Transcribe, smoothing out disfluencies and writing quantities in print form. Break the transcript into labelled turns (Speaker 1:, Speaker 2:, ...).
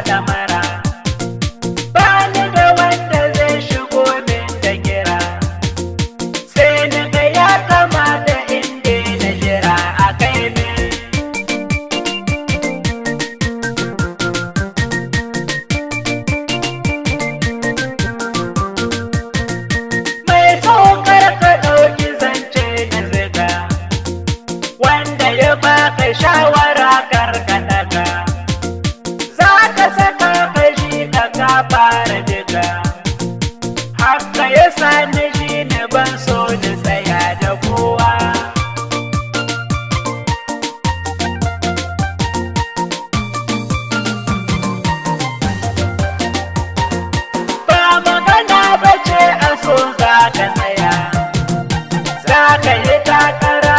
Speaker 1: ɗamara. Ba ni da wanda zai shigo min da kira, sai ni ga ya kamata in daina jira a kai min. Mai saukar ka ɗauki zance na ziga, wanda ya baka shawara kar ka ɗaga. Za ka saka kashi ka ka fara diga. Haka ya sani shi ne ban so na tsaya da kowa. Ba magana ba ce a so za ka tsaya, za ka yi takara.